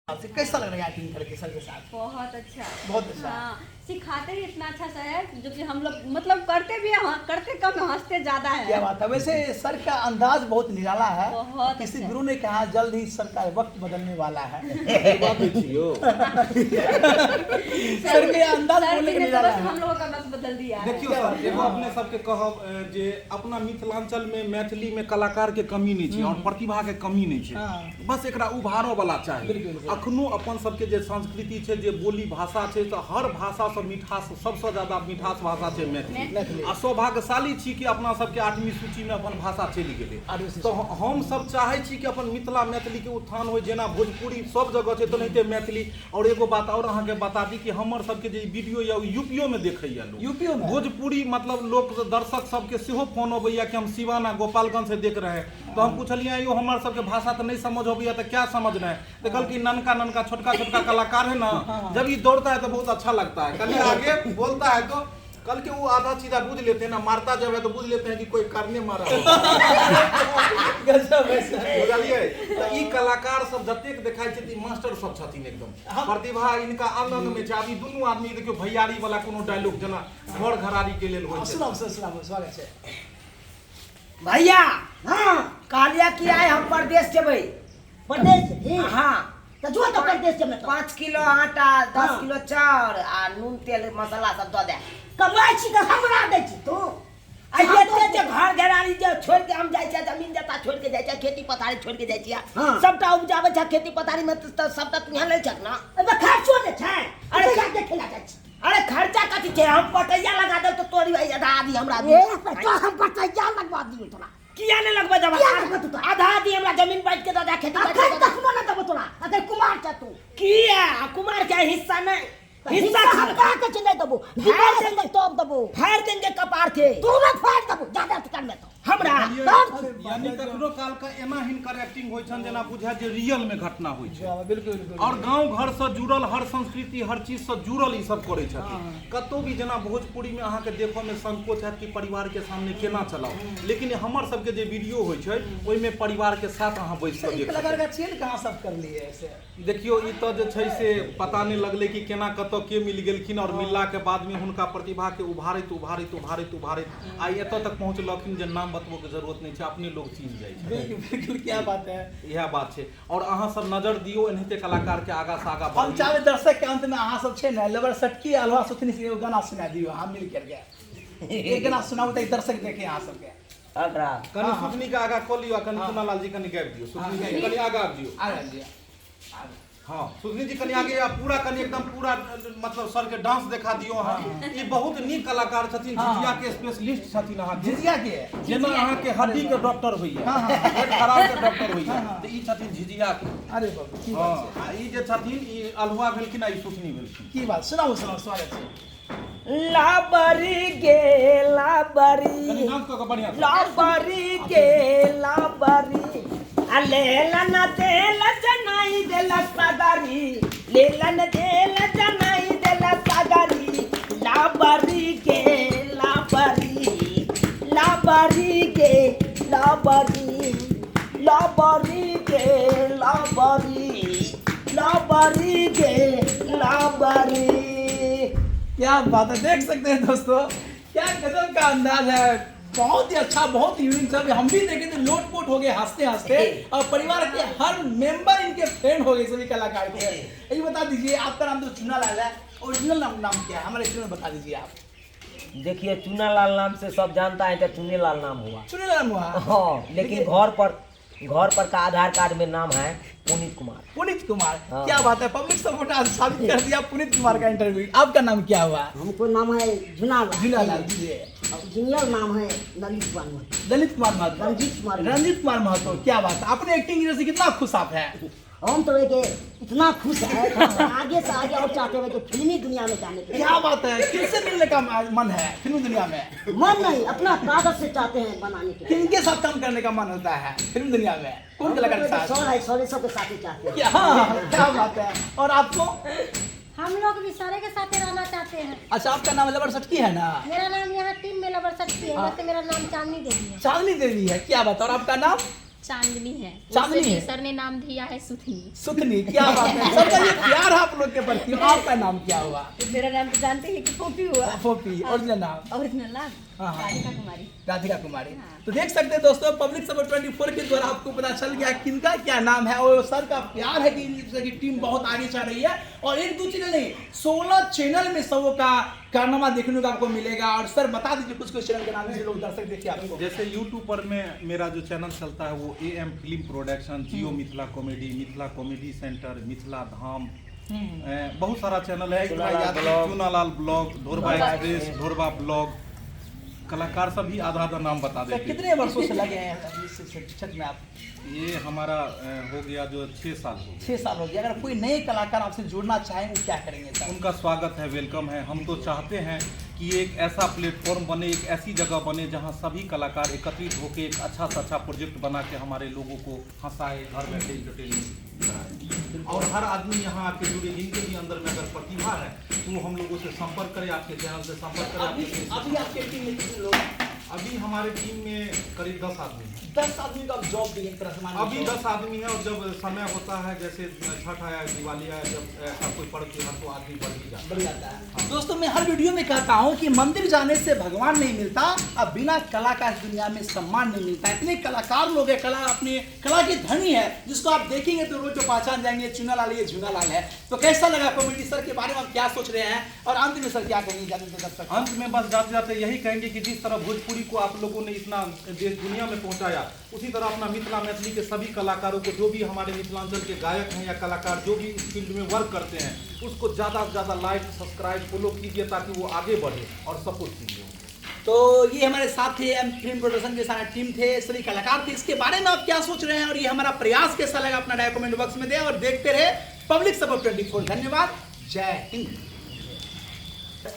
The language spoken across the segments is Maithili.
आपसे कैसा लग रहा है एक्टिंग करके सर के साथ? बहुत अच्छा। बहुत अच्छा। हाँ, सिखाते ही इतना अच्छा सा है जो कि हम लोग मतलब करते भी हैं, हाँ, करते कम हैं, हंसते ज्यादा है। क्या बात है। वैसे सर का अंदाज बहुत निराला है। बहुत किसी अच्छा। गुरु ने कहा जल्द ही सर का वक्त बदलने वाला है। सर के अंदाज सर बोलने जी का ने तो निराला बस है। हम लोगों का वक्त बदल दिया है। देखियो सर, एगो अपने सबके कहब जे अपना मिथिलांचल में मैथिली में कलाकार के कमी नहीं छै और प्रतिभा के कमी नहीं छै, बस एकरा उभारऽ वाला चाही। बिल्कुल, बिल्कुल। अखनो अपन सबके जे संस्कृति छै, जे बोली भाषा छै, तऽ हर भाषा सँ मिठास, सबसँ ज्यादा मिठास भाषा छै मैथिली। मैथिली। आ सौभाग्यशाली छी कि अपना सबके 8वीं सूची में अपन भाषा चलि गेलै। आठवीं सूची। तऽ हम सब चाहै छी कि अपन मिथिला मैथिली के उत्थान होइ, जेना भोजपुरी सब जगह छै तेनाहिते मैथिली। और एगो बात और अहाँके बता दी कि हमर सबके जे वीडियो यऽ ओ यूपीओ में देखैया लोग। यूपीओ में? भोजपुरी मतलब लोक दर्शक सबके सेहो फोन अबैया कि हम सिवाना गोपालगंज से देख रहे हैं। तो हम पूछलियै यो हमर सबके भाषा तऽ नहीं समझ अबैया तऽ क्या समझ रहे हैं? तो कहलकै ननका ननका छोटका छोटका कलाकार है ना, जब ये दौड़ता है तो बहुत अच्छा लगता है, कभी आगे बोलता है तो कल के वो आधा सीधा बुझ लेते हैं ना, मारता जब है तो बुझ लेते हैं कि कोई करने मारा है। गजब है सर। बुझलियै? तऽ ई कलाकार सब जतेक देखाइ छै, ई मास्टर सब छथिन एकदम। प्रतिभा इनका अंग अंग में छै। आब ई दुनू आदमी देखियौ भैयारी वाला कोनो डायलॉग जेना घर घरारी के लेल होइ छै। सुनाउ सर, सुनाउ, स्वागत छै। भैया, हाँ। कहलिया कि आइ हम परदेश जेबै। परदेश जेबही? हाँ। तऽ जो तऽ परदेश जेबै तऽ। 5 किलो आटा, 10 हाँ। किलो चाउर आ नून तेल मसाला सब दऽ दे। कमाइ छी तऽ हमरा दै छी तू? आ एते जे घर घेरारी जे छोड़ि के हम जाइ छियै, जमीन जता छोड़ि के जाइ छियै, खेती पथारी छोड़ि के जाइ छियै, हाँ। सबटा उपजाबै छै खेती पथारी में तऽ सबटा तूहे लै छक ना। एहिमे खर्चो नहि छै। अरे अरे देखै लए जाइ छी। अरे खर्चा कथी छै, हम पटैया लगा देब तऽ तोरी आधा आधी हमरा ए, तो हम पटैया लगवा दियौ तोरा। किया नहि लगबै देबऽ? किया लगबै तू तोरा? आधा आधी हमरा जमीन बाँटि के दऽ दे, खेती बाँटि के अखन दऽ दे। कखनो नहि देबौ तोरा, अखन कुमार छै तू। किया? कुमार के हिस्सा नहि। हिस्सा हम कहाँ के छै नहि देबौ, बिगाड़ देंगे तब देबौ। फाड़ि देंगे कपार के। तुरंत फाड़ि देबौ, जादा अथी करबे तऽ। हमरा? यानी कखनो काल के एना हिनकर एक्टिंग होइ छनि जेना बुझाय जे रियल में घटना होइ छै। बिल्कुल, बिल्कुल। और गांव घर से जुड़ल हर संस्कृति हर चीज से जुड़ल ई सब करै छथिन। कतौ भी जेना भोजपुरी में अहाँके देखऽ में संकोच हैत कि परिवार के सामने केना चलाउ, लेकिन हमर सबके जे वीडियो होइ छै ओहिमे परिवार के साथ अहाँ बैस कऽ ई देख कलाकार सकै का चयन कहाँ सब कर लिए ऐसे? देखियौ ई तऽ जे छै से पता नहि लगलै कि केना कतऽ के मिल गेलखिन और मिलला के बाद में हुनका प्रतिभा के उभारैत उभारैत उभारैत उभारैत आइ एतऽ तक पहुँचलखिन जे नाम बतबऽ के जरूरत नहि छै, अपने लोग चिन्ह जाइ छै। बिल्कुल, बिल्कुल, क्या बात है। इएह बात छै। और अहाँ सब नजर दियौ एनाहिते कलाकार के आगा से आगा हम बढ़ियौ। चाहबै दर्शक के अंत में अहाँ सब छै ने लेबर सटकी अलवा सुथनी से एगो गाना सुना दियौ, अहाँ मिल करके एक गाना सुनाउ तऽ दर्शक देखे अहाँ सबके। अकरा कनि सुथनी के आगा कऽ लियौ आ कनि कुनालाल जी कनि गाबि दियौ। सुथनी जी कनि आगा आबि दियौ। आगा आबि दियौ। हाँ, सुथनी जी कनि आगे आ पूरा कनि एकदम पूरा मतलब सर के डांस देखा दियौ अहाँ। ई बहुत नीक कलाकार छथिन, झिझिया के स्पेशलिस्ट छथिन अहाँके। झिझिया के? जेना अहाँके हड्डी के डॉक्टर होइया, पेट खराब के डॉक्टर होइया, तऽ ई छथिन झिझिया के। अरे बाप रे, की बात छै। हाँ, आ ई जे छथिन ई अल्हुआ भेलखिन आ ई सुथनी भेलखिन। की बात, सुनाउ, सुनाउ, स्वागत छै। लाबरी गे लाबरी, कनि डांस कऽ के बढ़िआँ से। लाबरी गे लाबरी, आ लेला न देला जनाई देला सागरी, लेला न देला जनाई देला सागरी, लाबरी गे लाबरी, लाबरी गे लाबरी, लाबरी गे लाबरी, लाबरी गे लाबरी। क्या बात है, देख सकते हैं दोस्तों क्या गजब का अंदाज है, बहुत ही अच्छा, बहुत ही यूनिक सब। हम भी देखे तो लोटपोट हो गए हंसते हंसते, और परिवार के हर मेंबर इनके फैन हो गए सभी कलाकार के। ये बता दीजिए आपका नाम तो चुना लाल है, ओरिजिनल नाम क्या है हमारे चैनल बता दीजिए आप। देखिए चुना लाल नाम से सब जानता है तो चुने लाल नाम हुआ। चुने लाल नाम हुआ। हाँ, लेकिन घर पर का आधार कार्ड में नाम है पुनीत कुमार। पुनीत कुमार, हाँ। क्या बात है, पब्लिक सपोर्ट आज साबित कर दिया पुनीत कुमार का इंटरव्यू। आपका नाम क्या हुआ? हमको नाम है झुनालाल। झुनालाल जी। ओरिजिनल नाम है ललित कुमार महतो। ललित कुमार महतो। रंजीत कुमार। रंजीत कुमार महतो, क्या बात है। अपने एक्टिंग से कितना खुश आप हैं? हम तो एक इतना खुश है, आगे से आगे और चाहते हैं कि फिल्मी दुनिया में जाने के लिए। क्या बात है, किससे मिलने का मन है फिल्मी दुनिया में? मन नहीं, अपना ताकत से चाहते हैं बनाने के लिए। किनके साथ काम करने का मन होता है फिल्म दुनिया में? कौन कलाकार के साथ? सर है, सर सबके साथ ही चाहते हैं। क्या बात है। और आपको? हम लोग भी सारे के साथ रहना चाहते हैं। अच्छा, आपका नाम लबर सटकी है ना? मेरा नाम यहाँ टीम में लबर सटकी है, वैसे मेरा नाम चांदनी देवी है। चांदनी देवी है, क्या बात है। और आपका नाम? चांदनी है। चांदनी उसे भी है? सर ने नाम दिया है सुथनी। सुथनी, क्या बात है। सबका ये प्यार है आप लोग के प्रति। आपका नाम क्या हुआ? मेरा नाम तो जानते हैं कि पोपी हुआ। फोपी, ओरिजिनल नाम? ओरिजिनल नाम हाँ, हाँ। राधिका कुमारी। राधिका कुमारी। हाँ। तो देख सकते हैं दोस्तों, पब्लिक सपोर्ट 24 के द्वारा आपको पता चल गया किनका क्या नाम है। और सर का प्यार है कि सर की टीम बहुत आगे चल रही है। और एक दो चैनल नहीं, 16 चैनल में सबों का कारनामा देखने को आपको मिलेगा। और सर बता दीजिए कुछ कुछ चैनल के नाम से लोग दर्शक देखिए आपको। जैसे यूट्यूब पर में मेरा जो चैनल चलता है वो A M film production, Jio Mithila comedy, Mithila comedy centre, Mithila Dham, बहुत सारा चैनल है। इतना याद नहीं, Chunalal blog, Dhorba express, Dhorba blog, कलाकार सब भी आधा आधा नाम बता सर देते हैं। कितने वर्षों से लगे हैं इस क्षेत्र में आप? ये हमारा हो गया जो 6 साल हो गया। 6 साल हो गया। अगर कोई नए कलाकार आपसे जुड़ना चाहें वो क्या करेंगे सर? उनका स्वागत है, welcome है। हम तो चाहते हैं कि एक ऐसा प्लेटफॉर्म बने, एक ऐसी जगह बने जहां सभी कलाकार एकत्रित होकर एक अच्छा से अच्छा प्रोजेक्ट बना के हमारे लोगों को हंसाए, घर बैठे इंटरटेनमेंट कराए। और हर आदमी यहाँ आके जुड़े, जिनके भी अंदर में अगर प्रतिभा है तो वो हम लोगों से संपर्क करे, आपके चैनल से संपर्क करे। अभी आपके अभी आपके टीम में कितने लोग हैं? अभी हमारे टीम में करीब 10 आदमी हैं। 10 आदमी का आप जॉब दी एक तरह से मान अभी लीजिए। 10 आदमी है। और जब समय होता है, जैसे छठ आया, दिवाली आया, जब ऐसा कोई पर्व त्योहार तो आदमी बढ़ ही जाता है। बढ़ जाता है। दोस्तों मैं हर वीडियो में कहता हूँ कि मंदिर जाने से भगवान नहीं मिलता, अब बिना कला का इस दुनिया में सम्मान नहीं मिलता। इतने कलाकार लोग हैं, कला अपने कला की धनी है, जिसको आप देखेंगे तो रोज पहचान जाएंगे चुनालाल ये झूनालाल है। तो कैसा लगा कॉमेडी सर के बारे में आप क्या सोच रहे हैं? और अंत में सर क्या कहेंगे जाते जाते दर्शक? अंत में बस जाते जाते यही कहेंगे कि जिस तरह भोजपुरी को आप लोगों ने इतना देश दुनिया में पहुंचाया, उसी तरह अपना मिथिला मैथिली के सभी कलाकारों को, जो भी हमारे मिथिलांचल के गायक हैं या कलाकार जो भी इस फील्ड में वर्क करते हैं, उसको ज़्यादा से ज़्यादा लाइक, सब्सक्राइब, फॉलो कीजिए ताकि वो आगे बढ़े और सपोर्ट कीजिए। तो ये हमारे साथ थे एम फिल्म प्रोडक्शन के सारे टीम थे, सभी कलाकार थे। इसके बारे में आप क्या सोच रहे हैं और ये हमारा प्रयास कैसा लगा, अपना राय कमेंट बॉक्स में दें और देखते रहे पब्लिक सपोर्ट 24। धन्यवाद, जय हिंद।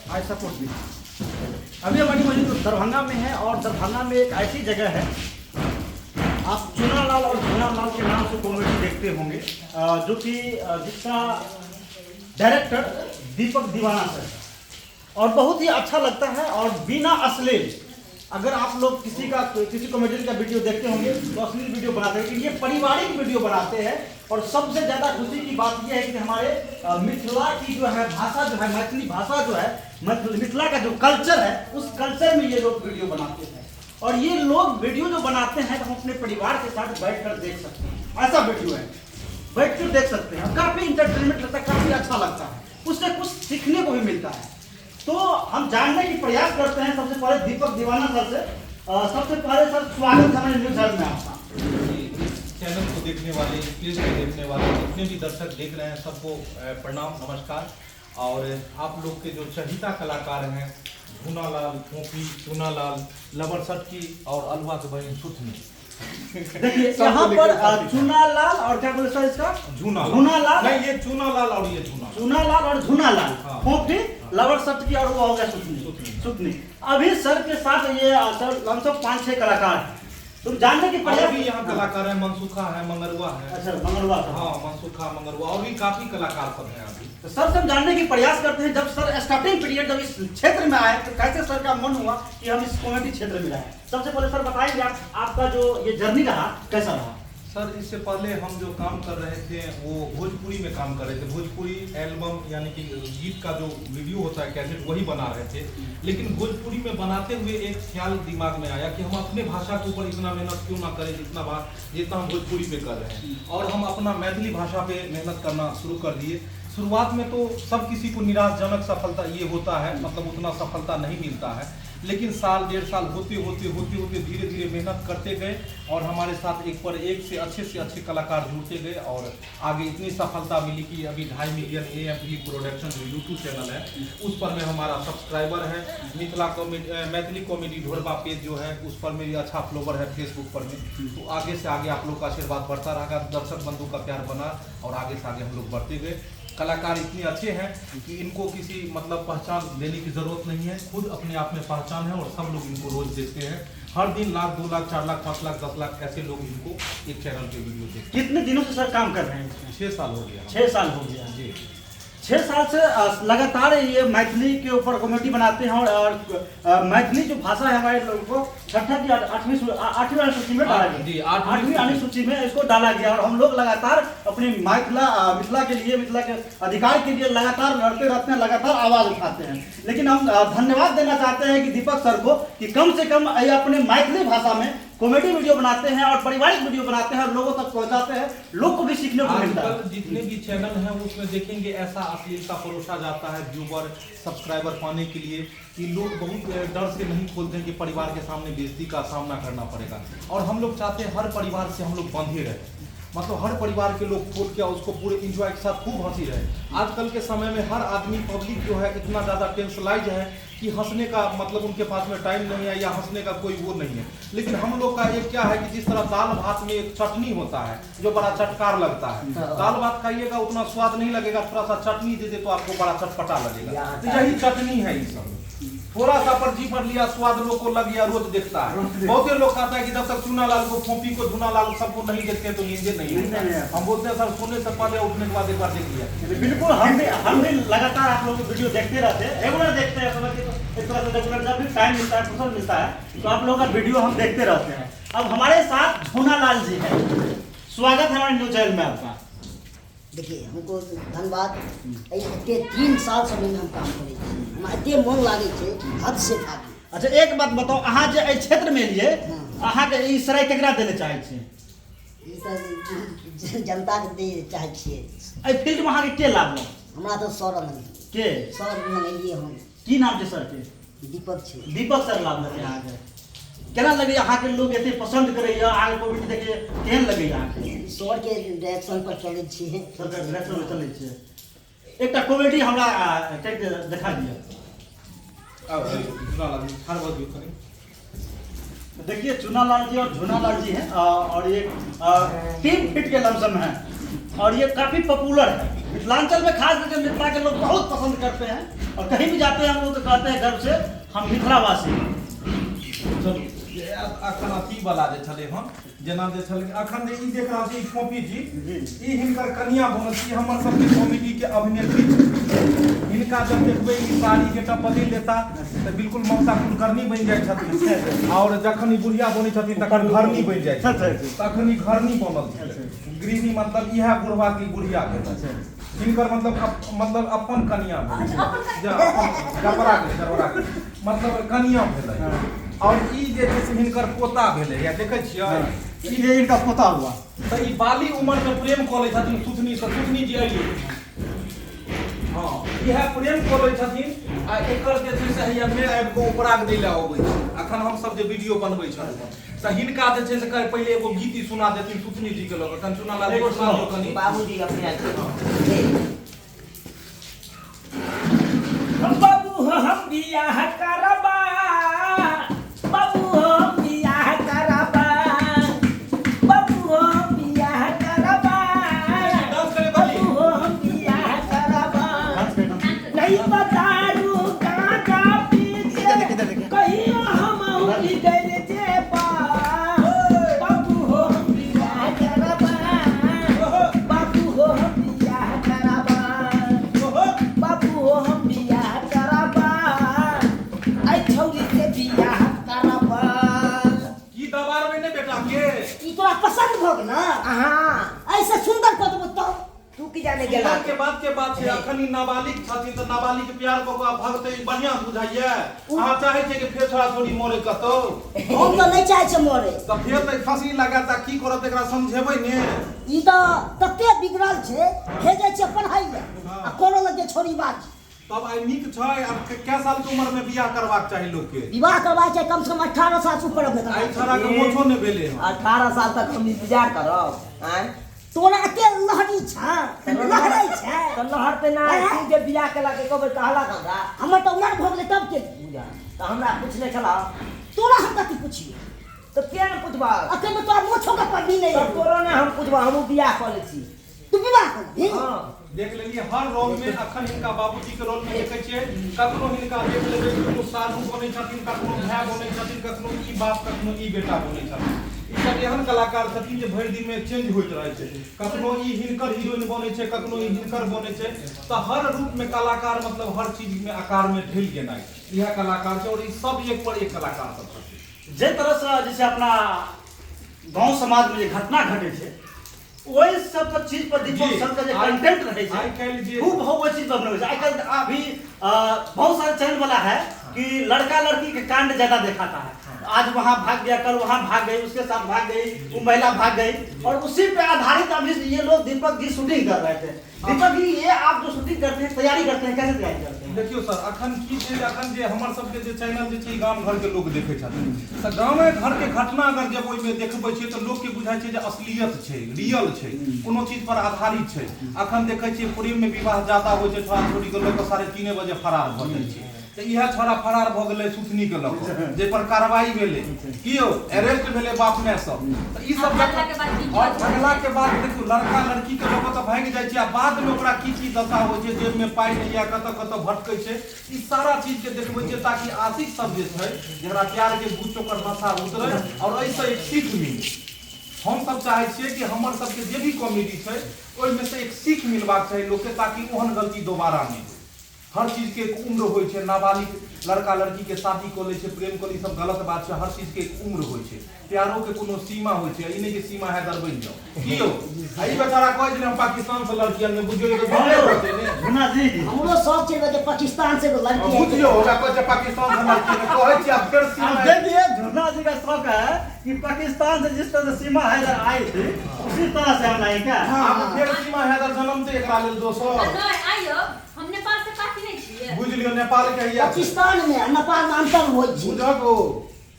I support भी। अभी हमारी मौजूद दरभंगा में है और दरभंगा में एक ऐसी जगह है, आप चुनालाल और झूनालाल के नाम से कॉमेडी देखते होंगे, जो कि जिसका डायरेक्टर दीपक दीवाना सर, और बहुत ही अच्छा लगता है। और बिना अश्लील, अगर आप लोग किसी कॉमेडियन का वीडियो देखते होंगे तो अश्लील वीडियो बनाते हैं, लेकिन ये पारिवारिक वीडियो बनाते हैं। और सबसे ज़्यादा खुशी की बात यह है कि हमारे मिथिला की जो है भाषा जो है, मैथिली भाषा जो है, मिथिला का जो कल्चर है, उस कल्चर में ये लोग वीडियो बनाते हैं। और ये लोग वीडियो जो बनाते हैं तो हम अपने परिवार के साथ बैठ कर देख सकते हैं, ऐसा वीडियो है, बैठ कर देख सकते हैं। काफ़ी इंटरटेनमेंट लगता है, काफ़ी अच्छा लगता है, उससे कुछ सीखने को भी मिलता है। तो हम जानने की प्रयास करते हैं सबसे पहले दीपक दीवाना सर से। सबसे पहले सर स्वागत है हमारे न्यूज़ हब में आपका। इस चैनल को देखने वाले, इस पेज को देखने वाले जितने भी दर्शक देख रहे हैं सबको प्रणाम, नमस्कार। और आप लोग के जो चहिता कलाकार हैं, झूनालाल, फोफी, चुनालाल, लबर सटकी और अलवा के बहन सुथनी। देखिए यहाँ पर चुनालाल और क्या बोले सर इसका? झूनालाल। झूनालाल। नहीं, ये चुनालाल और ये झूनालाल। चुनालाल और झूनालाल, हाँ। फोफी, लवर सटकी और वो हो गया सुथनी। सुथनी। सुथनी। अभी सर के साथ ये सर लमसम 5-6 कलाकार हैं। तुम जानने की और प्रयास भी यहाँ कलाकार है, मनसुखा है, मंगरुआ है। अच्छा, मंगरुआ सर। हाँ, मनसुखा, मंगरुआ और भी काफी कलाकार सब हैं अभी। तो सर से हम जानने की प्रयास करते हैं, जब सर स्टार्टिंग पीरियड जब इस क्षेत्र में आए तो कैसे सर का मन हुआ कि हम इस कॉमेडी क्षेत्र में आए? सबसे पहले सर बताएंगे आप, आपका जो ये जर्नी रहा कैसा रहा? सर इससे पहले हम जो काम कर रहे थे वो भोजपुरी में काम कर रहे थे। भोजपुरी एल्बम यानी कि गीत का जो वीडियो होता है कैसेट, वही बना रहे थे। लेकिन भोजपुरी में बनाते हुए एक ख्याल दिमाग में आया कि हम अपने भाषा के ऊपर इतना मेहनत क्यों ना करें जितना हम भोजपुरी पे कर रहे हैं, और हम अपना मैथिली भाषा पे मेहनत करना शुरू कर दिए। शुरुआत में तो सब किसी को निराशजनक सफलता ये होता है, मतलब उतना सफलता नहीं मिलता है, लेकिन साल 1.5 साल होते होते होते होते धीरे धीरे मेहनत करते गए और हमारे साथ एक पर एक से अच्छे कलाकार जुड़ते गए और आगे इतनी सफलता मिली कि अभी 2.5 मिलियन AMP production जो यूट्यूब चैनल है उस पर में हमारा सब्सक्राइबर है। Mithila comedy, Maithili comedy Dhorba page जो है उस पर मेरी अच्छा फॉलोवर है फेसबुक पर में। तो आगे से आगे आप लोग का आशीर्वाद बढ़ता रहेगा, दर्शक बंधु का प्यार बना और आगे से आगे हम लोग बढ़ते गए। कलाकार इतने अच्छे हैं कि इनको किसी मतलब पहचान देने की ज़रूरत नहीं है, खुद अपने आप में पहचान है और सब लोग इनको रोज़ देखते हैं। हर दिन लाख, 2 लाख, 4 लाख, 5 लाख, 10 लाख ऐसे लोग इनको एक चैनल पे वीडियो देखते हैं। कितने दिनों से सर काम कर रहे हैं इसमें? 6 साल हो गया। 6 साल हो गया जी। 6 साल से लगातार ये मैथिली के ऊपर कॉमेडी बनाते हैं और मैथिली जो भाषा है हमारे लोगों को छठा की आठवीं आठवीं अनुसूची में डाला गया। जी, आठवीं आठवीं अनुसूची में इसको डाला गया और हम लोग लगातार अपने मिथिला के लिए, मिथिला के अधिकार के लिए लगातार लड़ते रहते हैं, लगातार आवाज़ उठाते हैं। लेकिन हम धन्यवाद देना चाहते हैं कि दीपक सर को कि कम से कम ये अपने मैथिली भाषा में कॉमेडी वीडियो बनाते हैं और पारिवारिक वीडियो बनाते हैं और लोगों तक पहुंचाते हैं, लोग को भी सीखने को मिलता है। आजकल जितने भी चैनल हैं उसमें देखेंगे ऐसा अश्लीलता परोसा जाता है व्यूवर सब्सक्राइबर पाने के लिए कि लोग बहुत डर से नहीं खोलते हैं कि परिवार के सामने बेइज्जती का सामना करना पड़ेगा। और हम लोग चाहते हैं हर परिवार से हम लोग बंधे रहें, मतलब हर परिवार के लोग खोल के उसको पूरे इंजॉय के साथ खूब हंसी रहे। आजकल के समय में हर आदमी पब्लिक जो है इतना ज़्यादा टेंशलाइज है कि हंसने का मतलब उनके पास में टाइम नहीं है या हंसने का कोई वो नहीं है। लेकिन हम लोग का एक क्या है कि जिस तरह दाल भात में एक चटनी होता है जो बड़ा चटकार लगता है, दाल भात खाइएगा उतना स्वाद नहीं लगेगा, थोड़ा सा चटनी दे दे तो आपको बड़ा चटपटा लगेगा। तो यही चटनी है ये सब, थोड़ा सा पर जी पर लिया स्वाद लोग को लग गया, रोज देखता है। बहुते लोग कहता है कि जब तक चूनालाल को, फोपी को, झूनालाल सबको नहीं देखते हैं तो नींदे नहीं होता। हम बोलते हैं सर सोने से पहले उठने के बाद एक बार देख लिया। बिल्कुल, हम भी लगातार आप लोगों को वीडियो देखते रहते हैं, रेगुलर देखते हैं, समझ के तो एक तरह से रेगुलर जब भी टाइम मिलता है, फुर्सत मिलता है तो आप लोगों का वीडियो हम देखते रहते हैं। अब हमारे साथ झूनालाल जी हैं, स्वागत है हमारे न्यूज चैनल में आपका। देखिए हमको धन्यवाद, एते 3 साल से हम काम करै छी, हमरा एते मोन लागै छै हद से फाजिल। अच्छा एक बात बताओ, अहाँ जे एहि क्षेत्र में एलियै, अहाँ के ई श्रेय केकरा देले चाहै छी? ई तऽ जनता के दे चाहै छियै। एहि फील्ड में अहाँ के के लागल? हमरा तऽ सर मंगेलियै। के सर मंगेलियै हम। की नाम छै सर के? दीपक छै। दीपक सर लागल छै अहाँके। केना लगैया अहाँके लोग एते पसंद करैया, अहाँके कॉमेडी देखैया, केहन लगैया अहाँके? सर के डायरेक्शन पर चलै छियै। सर के डायरेक्शन पर चलै छियै। एकटा कॉमेडी हमरा देखा दिअ। देखिए चूनालाल जी और झूनालाल जी हैं और ये 3 फीट के लमसम हैं और ये काफ़ी पॉपुलर है मिथिलांचल में, खास करके मिथिला के लोग बहुत पसंद करते हैं और कहीं भी जाते हैं हम लोग तो कहते हैं गर्व से हम मिथिलावासी हैं। चलू अखन अथी वाला जे छलै हन, जेना जे छलै अखन जे ई देख रहल छी फोपी जी, ई हिनकर कनिया बनल छी, हमर सबके कॉमेडी के अभिनेत्री छी। हिनका जब देखबै ई साड़ी के टपली लेता तऽ बिल्कुल ममता कुलकर्णी बनि जाइ छथिन और जखन ई बुढ़िया बनै छथिन तखन घरनी बनि जाइ छथिन, तखन ई घरनी बनल छथिन। गृहिणी मतलब इएह बुढ़वा के बुढ़िया भेल हिनकर, मतलब मतलब अपन कनिया भेल, गड़बड़ा गेलै गड़बड़ा गेलै, मतलब कनिया भेलै। और ई जे छै से हिनकर पोता भेलै, या देखै छियै ई जे हिनका पोता हुआ। तऽ ई बाली उमर में प्रेम कऽ लै छथिन सुथनी से, सुथनी जी अइयै, हँ इएह प्रेम कऽ लै छथिन आ एकर जे छै से हैया मे आबि कऽ उपराग दै लए अबै छै। अखन हमसब जे वीडियो बनबै छलहुँ तऽ हिनका जे छै से पहिले एगो गीत ई सुना देथिन सुथनी जी के लऽ कऽ, कनि चुना लाल सुना दियौ कनि। बाबूजी अपने बाबू हम बियाह करबा, बाबू हम बियाह करबा, बाबू हम बियाह करबा, बाबू हम बियाह करबा, नहीं बतारू काका पीछे कहियो हम बिगड़ जेबा, बाबू हम बियाह करबा, बाबू हम बियाह करबा, बाबू हम बियाह करबा, ऐ छौरी से बियाह करबा। की दबारबै ने बेटा के? ई तोरा पसंद भऽ गेल? हाँ ऐसे सुंदर कऽ देबो तब तू की जाने गेला के बात के बात छै, अखन ई नाबालिग छथिन तऽ नाबालिग प्यार कऽ कऽ भगतै बढ़ियां बुझाइया। अहाँ चाहै छियै कि फेर छोड़ा छोड़ी मरे कतौ? हम तऽ नहि चाहै छियै मरे। तऽ फेर तऽ फांसी लगायत आ की करत एकरा समझेबै ने? ई तऽ तते बिगड़ल छै, भेजै छियै पढ़ाइ लए आ कोनो लग जे छोड़ी बात। तब आइ नीक छै। आब कै साल के उम्र में बियाह करबाक चाही लोग के? विवाह करबाक चाही कम से कम 18 साल से ऊपर में। आइ छोड़ा के मोछो नहि भेलै हन। 18 साल तक हम इंतजार करब। आँय तोरा एते लहरी छै, लहरै छै तऽ लहर पे ना तू जे बियाह केलक एको बेर कहलक हमरा? हमर तऽ उमर भऽ गेलै तब के बुझा तऽ हमरा पूछने छलह। तोरा हम कथी पुछियै? तऽ किया ने पुछबह? अखन तऽ तोरा मोछो के पढ़ी नहि तऽ तोरो ने हम पुछबह, हमहूँ बियाह कऽ लै छी। तू विवाह कर ली? हाँ। देख लेलियै हर रोल में अखन हिनका बाबूजी के रोल में देखै छियै, कखनो हिनका देख लेबै कखनो साधु बनै छथिन, कखनो भाय बनै छथिन, कखनो ई बाप, कखनो ई बेटा बनै छथिन। ई सब एहन कलाकार छथिन जे भरि दिन में चेंज होइत रहै छै। कखनो ई हिनकर हीरोइन बनै छै, कखनो ई हिनकर बनै छै। तऽ हर रूप में कलाकार, मतलब हर चीज में आकार में ढलि गेनाइ, इएह कलाकार छै। और ई सब एक पर एक कलाकार सब छथिन। जे तरहसँ जे छै अपना गाँव समाजमे जे घटना घटै छै, ओहि सब पर चीज पर दीपक सर के जे कंटेंट रहे छै, आइ काल्हि जे खूब हो ओहि चीज पर बनबै छै। आइ काल्हि अभी बहुत सारे चैनल वाला है कि लड़का लड़की के कांड ज्यादा दिखाता है। आज वहाँ भाग गया, कल वहाँ भाग गई, उसके साथ भाग गई, वो महिला भाग गई, और उसी पे आधारित अभी ये लोग दीपक जी शूटिंग कर रहे थे। दीपक जी, ये आप जो शूटिंग करते हैं, तैयारी करते हैं, कैसे तैयारी करते हैं? देखियौ सर, अखन की छै जे अखन जे हमर सबके जे चैनल जे छै, गाम घर के लोक देखै छथिन, तऽ गामे घर के घटना अगर जब ओहिमे देखबै छियै तऽ लोकके बुझाइ छै जे असलियत छै, रियल छै, कोनो चीज पर आधारित छै। अखन देखै छियै प्रेम में विवाह ज्यादा होइ छै, छोड़ा छोड़ी के लऽ कऽ 3:30 बजे फरार भऽ जाइ छै। तऽ इएह छोड़ा फरार भऽ गेलै सुथनी के लऽ कऽ, जाहि पर कार्रवाई भेलै, की यौ अरेस्ट भेलै बाप माय सब। तऽ ई सब आ भागला के बाद की की और होइ छै? भगला के बाद देखियौ, लड़का लड़की के लऽ कऽ तऽ भागि जाइ छै, आ बाद में ओकरा की की दशा होइ छै, जेब में पाइ नहि यऽ, कतऽ कतऽ भटकै छै, ई सारा चीज के देखबै छियै, ताकि आशिक सब जे छै, जकरा प्यार के भूत, ओकर नशा उतरै और एहिसँ एक सीख मिले। हम सब चाहै छियै कि हमर सबके जे भी कॉमेडी छै, ओहिमे से एक सीख मिलबाक चाही लोकके, ताकि ओहन गलती दोबारा नहि हो। हर चीज के एक उम्र होइ छै। नाबालिग लड़का लड़की के शादी कऽ लै छै, प्रेम कऽ लै, ई सब गलत बात छै। हर चीज के एक उम्र होइ छै, प्यारो के कोनो सीमा होइ छै। ई नहि कि सीमा है बनि जाओ। की यौ, आ ई बेचारा कहै छै हम पाकिस्तान से लड़की अनने, बुझियौ ई तऽ झूठे होतै ने। मुन्ना जी, हमरो शौक छै जे पाकिस्तान से एगो लड़की आबि। बुझियौ, हमरा कहै छै पाकिस्तान से लड़की अनने, कहै छी आब फेर सीमा अब देखिए, झुन्ना जी का शौक है कि पाकिस्तान से जिस तरह से सीमा हैदर आई थी, उसी तरह से हम आई क्या? आब फेर सीमा हैदर जन्म छै एकरा लेल दोसर। नहि, आइयो हम नेपाल से काफी नहि छियै। बुझि लियौ, नेपाल के हिया पाकिस्तान में आ नेपाल में अंतर होइ छै। बुझक ओ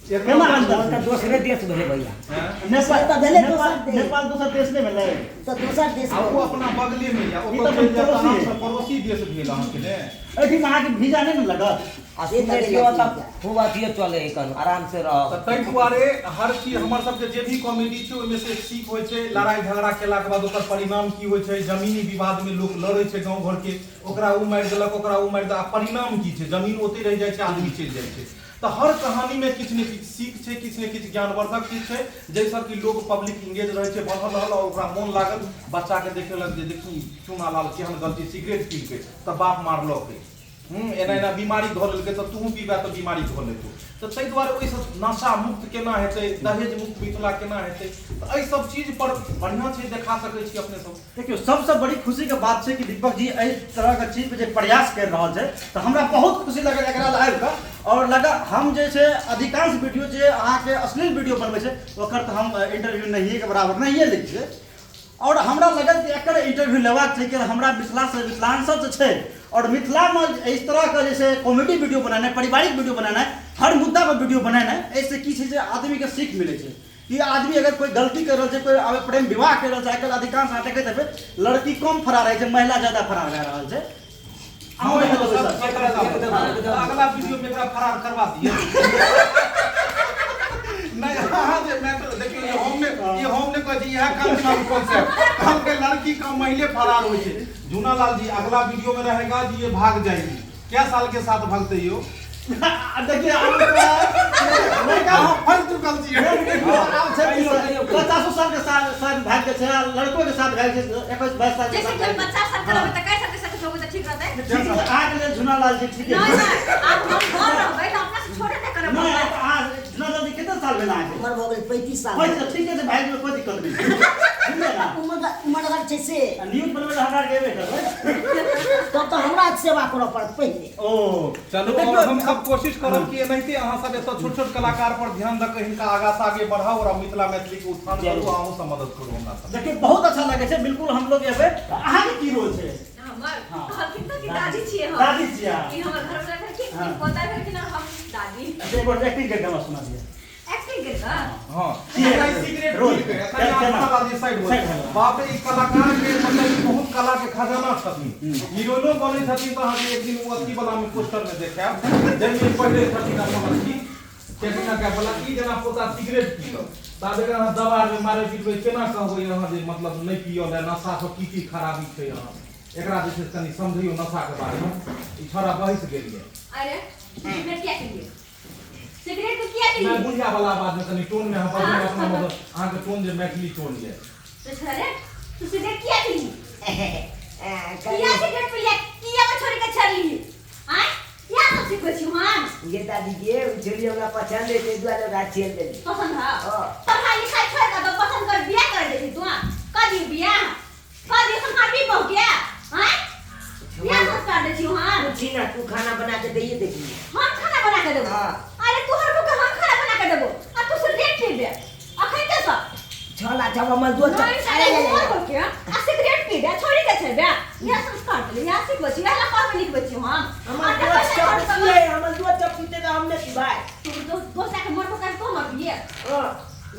केना अंतर? तऽ दोसरे देश भेलै भैया। हैं? नेपाल तऽ भेलै नेपाल दोसर देश। नेपाल दोसर देश नहि भेलै? तऽ दोसर देश आ ओ भेलै। अपना बगले में या ई ओतऽ तऽ चलि जायत पड़ोसी आराम है। से, पड़ोसी देश भेल अहाँके ने। एहिठाम अहाँके वीजा नहि ने लगत। आ से सुनै तऽ छियै ओतऽ नहि। खूब अथियो चलै है, कहलहुँ आराम से तऽ रहब। ताहि दुआरे हर चीज हमर सबके जे भी कॉमेडी छै, ओहिमे से एक सीख होइ छै। लड़ाई झगड़ा केलाके बाद ओकर परिणाम की होइ छै, जमीनी विवाद में लोक लड़ै छै गाँव घर के, ओकरा ओ मारि देलक, ओकरा ओ मारि देलक, आ परिणाम की छै? जमीन ओतहि रहि जाइ छै, आदमी चलि जाइ छै। तऽ हर कहानी में किछु ने किछु सीख छै, किछु ने किछु ज्ञानवर्धक चीज छै, जाहिसँ कि लोक पब्लिक इंगेज रहै छै, बनल रहल आओर ओकरा मोन लागल। बच्चाके देखेलक जे देखी चूनालाल केहन गलती, सिगरेट पीलकै तऽ बाप मारलकै, एना एना बीमारी धऽ लेलकै, तऽ तूहूँ पीबे तऽ बीमारी धऽ लेतौ। तऽ ताहि दुआरे ओहिसँ नशा मुक्त केना हेतै, दहेज मुक्त मिथिला केना हेतै, तऽ एहि सब चीज पर बढ़िआँ छै, देखा सकै छी अपने सब। देखियौ, सबसँ बड़ी खुशीके बात छै कि दीपक जी एहि तरहके चीज पर जे प्रयास करि रहल छै, तऽ हमरा बहुत खुशी लगल एकरा लए आबि कऽ। आओर लगा हम जे छै अधिकांश वीडियो जे अहाँके अश्लील वीडियो बनबै छै, ओकर तऽ हम इंटरव्यू नहिए के बराबर नहिए लै छियै। आओर हमरा लगल कि एकर इंटरव्यू लेबाक छै कि हमरा मिथिलासँ, मिथिलाञ्चलसँ छै आओर मिथिलामे एहि तरहके जे छै कॉमेडी वीडियो बनेनाइ, पारिवारिक वीडियो बनेनाइ, हर मुद्दापर वीडियो बनेनाइ, एहिसँ की छै जे आदमीके सीख मिलै छै कि आदमी अगर कोइ गलती कर रहल छै, कोइ अगर प्रेम विवाह कर रहल छै। आइकाल्हि अधिकांश अहाँ देखैत हेबै, लड़की कम फरार होइ छै, महिला ज्यादा फरार भए रहल छै। अहूँ देखैत हेबै सर। अगला वीडियो में एकरा फरार करवा दिए। नहीं, अहाँ जे मैटर देखियौ, ये हम ने, ये हम ने कहै छी, इएह काम कॉन्सेप्ट कहलकै लड़की कम महिले फरार होइ छै। जूनालाल जी, अगला वीडियो में रहेगा जी, ये भाग जाएगी। क्या साल के साथ भागते हो? देखिए, आब लड़का अहाँ फंस चुकल छियै। आब छै 50 साल के साथ साथ भाग गेल छै, आ लड़को के साथ भाग गेल छै, 21-22 साल के जैसे साथ कि हम भागि गेल। 50 साल के रहबै तऽ कै साल के साथ होबै तऽ ठीक रहतै? ठीक छै, अहाँके लेल झुनालाल जी ठीक है। नहि नहि, आब हम घर रहबै तऽ अपना से छोड़े नहि करब। नहि, अहाँ झुनालाल जी, कतेक साल भेल अहाँके? उमर भऽ गेल 35 साल। पैंतीस, ठीक छै, भागि जेबै, कोइ दिक्कत नहि छै, बुझलियै ने? उमर उमरगर छै से। आ न्यूज बनबै लए हमरा आरके एबे करबै। तब तऽ हमरा सेवा करऽ पड़त पहिले। ओ चलू, तऽ और देखियौ, हम सब कोशिश करब कि एनाहिते अहाँ सब एतऽ छोट छोट कलाकार पर ध्यान दऽ कऽ हिनका आगा से आगे बढ़ाउ और मिथिला मैथिली के उत्थान करू। अहूँ सब मदद करू हमरा सब। देखियौ, बहुत अच्छा लगै छै। बिल्कुल हम लोग एबै। अहाँके की रोल छै? हमर हाँ। कहलखिन तऽ कि दादी छियै हम। दादी छियै अहाँ। ई हमर घर वाला भेलखिन, हाँ। ई पोता भेलखिन और हम दादी। अच्छा, एक बार एक्टिंग करके हमरा सुना दिअ। एक्टिंग करि कऽ? हाँ, की एखन सिगरेट रोल? पीलकै, एखन केना? अहाँ जी साइड हो। साइड हो। बाप रे, ई कलाकार के मतलब ई बहुत कला के खजाना छथिन। हीरोइनो बनै छथिन तऽ अहाँके एक दिन ओ अथी वाला में पोस्टर में देखायब, जाहिमे पहिले छथिन अपन अथी कैटरीना कैफ वाला। ई जेना पोता सिगरेट पीलक, ताबे एकरा अहाँ दबार में मारै पिटबै, केना कहबै अहाँ जे मतलब नहि पियऽ लए, नशा सँ की की खराबी छै? अहाँ एकरा जे छै से कनि समझैयौ नशा के बारे में। ई छौड़ा बहसि गेल यऽ। अरे, सिगरेट किया पीलियै? सिगरेट तू किया नहि पीली बुढ़िया वाला आवाज में कनि टोन में अहाँ बजू अपना मतलब अहाँके टोन जे मैथिली टोन ये तो छोरे तू सिगरेट किया पीली किया सिगरेट पीलिया किया वो छोरी के छड़ली आय किया सब सिखबै छी हम ये दादी गे उ छोरी हमरा पसंद है ताहि दुआरे ओकरा छेड़ देली पसंद है हाँ। पढ़ाई लिखाई छोड़ के तो पसंद कर बियाह कर देती तू कर दी बियाह कर दी हम भी बहु गया आय बियाह संस्कार दे छी हम तू छी ना तू खाना बना के दैये देखी हम खाना बना के देबो हाँ। अरे तू हर के हम खाना बना के देबो आ तू सिगरेट पीबे अखन के सब छला छवा हमर दोस्त नहीं सारे उमर हो के आ सिगरेट पीबे छोड़ी के छेबे यह संस्कार देले यह सिखबै छी यह ला पढ़बै लिखबै छी हम हमर आ दोस्त देखै सब छै पिए हमर दोस्त सब पीते तऽ हम नहि पीबै तू दोस्त दोस्त के मरबो कर तो मरबिए हँ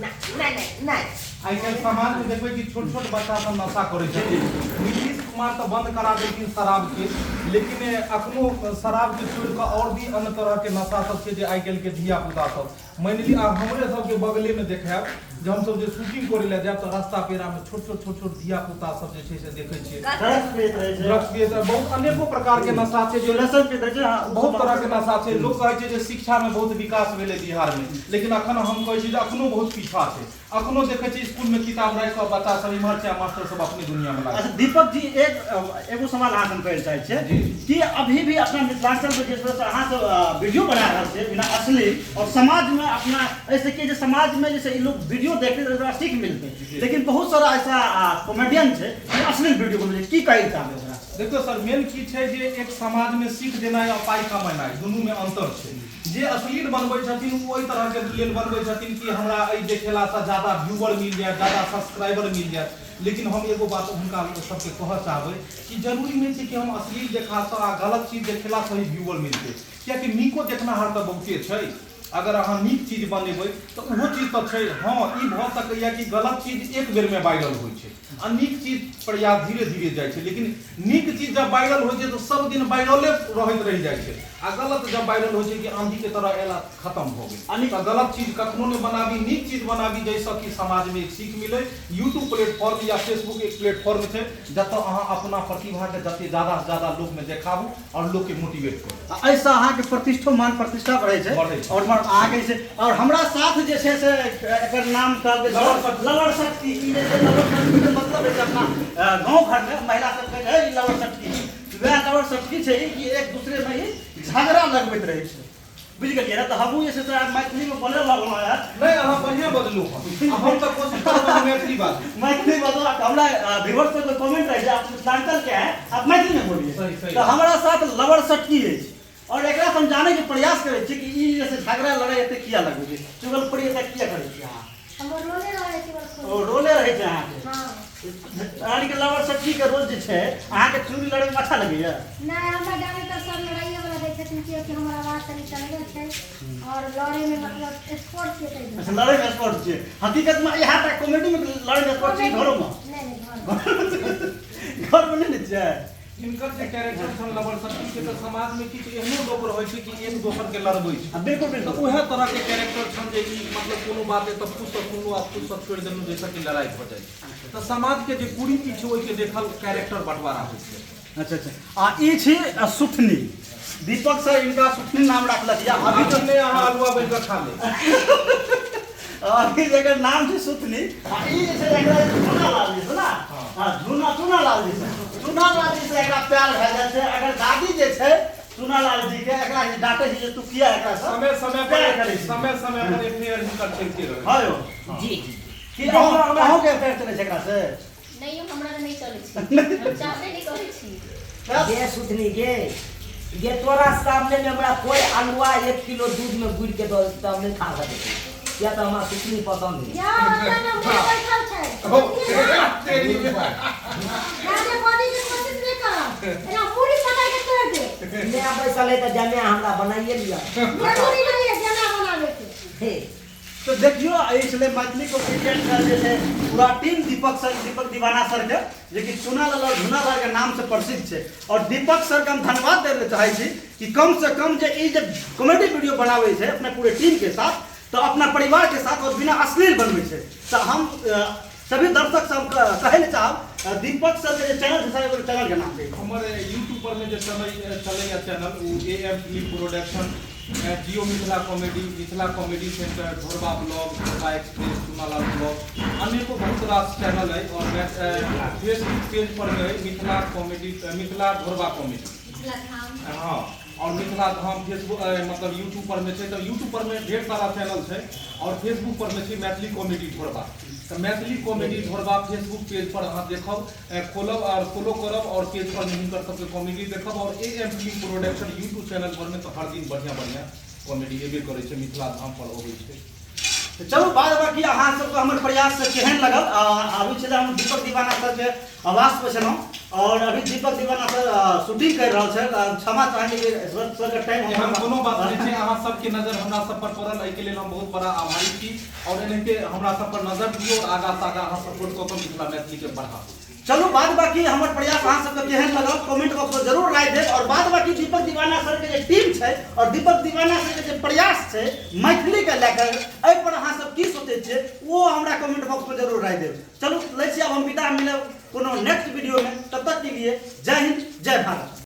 ना नहि नहि नहि आइ काल्हि समाज में देखबै कि छोट छोट बच्चा सब नशा करै छथिन नीतीश कुमार तऽ बंद करा देलखिन शराब के लेकिन अखनो शराब के छोड़ि कऽ आओर भी अन्य तरह के नशा सब छै जे आइ काल्हि के धिया पुता सब मानि लिअ आब हमरे सबके बगले में देखायब जे हमसब जे शूटिंग करै लए जायब तऽ रास्ता पेरा में छोट छोट छोट छोट धिया पुता सब जे छै से देखै छियै ड्रग्स पीत रहै छै ड्रग्स पियैत रहै, बहुत अनेको प्रकार के नशा छै जे लहसुन पीत रहै छै हाँ, बहुत तरह के नशा छै लोक कहै छै जे शिक्षा में बहुत विकास भेलै बिहार में लेकिन अखन हम कहै छी जे अखनो बहुत पीछा छै अखनो देखै छी स्कूल में किताब राखि कऽ बच्चा सब इम्हर छै आ मास्टर सब अपने दुनिया में लागल अच्छा दीपक जी एक एगो सवाल अहाँ हम करै चाहै छियै जी। कि अभी भी अपना मिथिलांचल में जिस तरह से अहाँ सब वीडियो बना रहल छियै बिना अश्लील और समाज में अपना ऐसे कि जे समाज में जैसे ई लोग वीडियो देखते तऽ ओकरा सीख मिलतै लेकिन बहुत सारा ऐसा कॉमेडियन छै जे अश्लील वीडियो बनबै छै की कहै चाहबै ओकरा देखियौ सर मेन की छै जे एक समाजमे सीख देनाइ आ पाइ कमेनाइ दुनूमे अन्तर छै जे अश्लील बनबै छथिन ओ ओहि तरहके लेल बनबै छथिन कि हमरा एहि देखेलासँ जादा व्यूअर मिल जायत जादा सब्सक्राइबर मिल जायत लेकिन हम एगो बात हुनका सबके कहऽ चाहबै कि जरूरी नहि छै कि हम अश्लील देखासँ आ गलत चीज देखेलासँ ही व्यूअर मिलतै कियाकि नीको देखनाहार तऽ बहुते छै अगर अहाँ नीक चीज बनेबै तऽ ओहो चीज तऽ छै हँ ई भऽ सकैए कि गलत चीज एक बेरमे वायरल होइ छै आ नीक चीज प्रयास धीरे धीरे जाइ छै लेकिन नीक चीज जब वायरल होइ छै तऽ सब दिन वायरले रहैत रहि जाइ छै आ गलत जब वायरल होइ छै कि आंधी के तरह आयल आ खत्म भऽ गेल तऽ गलत चीज कखनो नहि बनाबी नीक चीज बनाबी जाहिसँ कि समाजमे एक सीख मिलै यूट्यूब प्लेटफॉर्म या फेसबुक एक प्लेटफॉर्म छै जतऽ अहाँ अपना प्रतिभाके जते जादासँ जादा लोकमे देखाबू आओर लोकके मोटिवेट करू आ एहिसँ अहाँके प्रतिष्ठो मान प्रतिष्ठा बढ़ै छै बढ़ै छै। आओर अहाँके जे छै आओर हमरा साथ जे छै से एकर नाम कहल लवण शक्ति। लवण शक्ति ई जे छै लवण शक्तिके मतलब होइ छै अपना गाँव घरमे महिला सब कहै छै, हे ई लवण शक्ति वएह लवण शक्ति छै कि एक दूसरेमे ई झगड़ा लगबैत रहै छै बुझि गेलियै ने तऽ हमहूँ जे छै से आब मैथिलीमे बोलय लगलहुँ हेँ नहि अहाँ बढ़िआँ बजलहुँ हँ आ हम तऽ कोशिश करब अहाँ मैथिली बाजू मैथिली बदलो हमरा व्यूअर्स सबके कमेंट रहै छै आप मिथिलांचल के हैं आप मैथिली में बोलिए सही, सही। तऽ हमरा साथ लवर सटकी अछि और एकरा से हम जाने के प्रयास करै छी कि ई जे छै झगड़ा लड़ाई एते किया लगबै छै चुगलखोरी एते किया करै छी अहाँ हमर रोले रहै छै बस ओ रोले रहै छै अहाँके हँ यानी कि लवर सटकी के रोल जे छै अहाँके चुगली लड़ैमे अच्छा लगैया नहि हमरा ज्यादातर सब लड़ाइए वाला दै छथिन कियाकि हमर आवाज कनि चलले छै और लड़ैमे मतलब स्पोर्ट के ताहि अच्छा लड़ैमे एक्सपर्ट छियै हकीकतमे इएह टा कॉमेडीमे लड़ैमे एक्सपर्ट छी घरोमे नहि नहि घरमे घरमे नहि ने छियै हिनकर जे कैरेक्टर छनि लवर शक्ति के तऽ समाज में किछु एहनो लोक रहै छै कि एक दोसर के लड़बै छै हाँ, बिल्कुल तऽ बिल्कुल उएह तरह के कैरेक्टर छनि जे ई मतलब कोनो बात एतऽ फूस सँ सुनलहुँ आ फूस सँ छोड़ि देलहुँ जाहिसँ कि लड़ाइ भऽ जाइ छै तऽ समाज के जे कुरीति छै ओहिके देखल कैरेक्टर बँटवारा होइ छै अच्छा अच्छा आ ई छी सुथनी दीपक सर इनका सुथनी नाम राखलक या अभी अभी तो नहि अहाँ अलुआ बनि कऽ खा लेब अभी जकर नाम छै सुथनी आ ई जे छै एकरा झूना लाल जी से ना हाँ झूना चूना लाल जी से चूना लाल जी से एकरा प्यार भए जाइ छै अगर दादी जे छै चूना लाल जी के एकरा जे डांटे छै जे तू किया एकरा से समय समय प्यार पर करै छी समय समय पर एफआईआर हिनकर चलिते रहै हाँ यौ जी जी की अहूँ अहूँके अफेयर चलै छै एकरा से नहि यौ हमरा तऽ नहि चलै छै हम चाहबे नहि करै छी गे सुथनी गे गे तोरा सामने में हमरा कोई अलुआ 1 किलो दूध में गुड़ के दऽ देतै तऽ हम नहि खा सकै छी किया तऽ हमरा सुथनी पसंद नहीं या ओतऽ ने मुँह बैठल छै जादे बजै के कोशिश नहि करब एना मूड़ी पकड़ के तोड़ि दे नया बैसल है तऽ जमे हमरा बनाइए लिअ जरूरी नहीं है जमा बनाबे के हे तो देखियो इसलिए मैथिली कॉमेडियन का जे छै पूरा टीम दीपक सर दीपक दीवाना सर के जे कि चुना लाल और झुना लाल के नाम से प्रसिद्ध छै और दीपक सर के हम धन्यवाद दै लए चाहै छी कि कम से कम जे ई जे कॉमेडी वीडियो बनाबै छै अपना पूरे टीम के साथ तऽ अपना परिवार के साथ और बिना अश्लील बनबै छै तऽ हम सभी दर्शक से हम कहै लए चाहब दीपक सर के जे चैनल छै सर, एगो चैनल के नाम कहियौ। हमर यूट्यूब पर में जे चलै चलैया चैनल ओ A M film production, Jio Mithila comedy, Mithila comedy centre, Dhorba blog, Dhorba express, Chunalal blog, अनेको बहुत रास चैनल अइ। और फेसबुक पेज पर में अइ मिथिला कॉमेडी, मिथिला ढोरबा कॉमेडी। मिथिला धाम। हाँ, और मिथिला धाम फेसबुक मतलब यूट्यूब पर में छै, तऽ यूट्यूब पर में ढेर सारा चैनल छै और फेसबुक पर में छै मैथिली कॉमेडी ढोरबा। तऽ मैथिली कॉमेडी ढोरबा फेसबुक पेज पर अहाँ देखब, खोलब और फॉलो करब और पेज पर में हिनकर सबके कॉमेडी देखब। और A M film production YouTube channel पर में तऽ हर दिन बढ़िया बढ़िया कॉमेडी एबे करै छै, मिथिला धाम पर अबै छै। तऽ चलू, बाद बाकी अहाँ सबके हमर प्रयास से केहन लगल? अभी छलै हम दीपक दीवाना सर के आवास पर छलहुँ और अभी दीपक दीवाना सर शूटिंग कर रहल छै। क्षमा चाहेंगे कि सर, सर के टाइम एहन कोनो बात नहि छै। अहाँ सबके नजर हमरा सब पर पड़ल, एहिके लेल हम बहुत बड़ा आभारी छी और एनाहिते हमरा सब पर नजर दियौ और आगा से आगा अहाँ सपोर्ट कऽ कऽ मिथिला मैथिली के बढ़ाबू। चलू, बाद बाकी हमर प्रयास अहाँ सबके केहन लगल, कमेंट बॉक्स में जरूर राय देब। और बाद बाकी दीपक दीवाना सर के जे टीम छै और दीपक दीवाना सर के जे प्रयास छै मैथिली के लए कऽ, एहि पर अहाँ सब की सोचै छियै, ओ हमरा कमेंट बॉक्स में जरूर राय देब। चलू, लै छी आब हम विदा, मिलब कोनो नेक्स्ट वीडियो में, तब तक के लिए जय हिंद, जय भारत।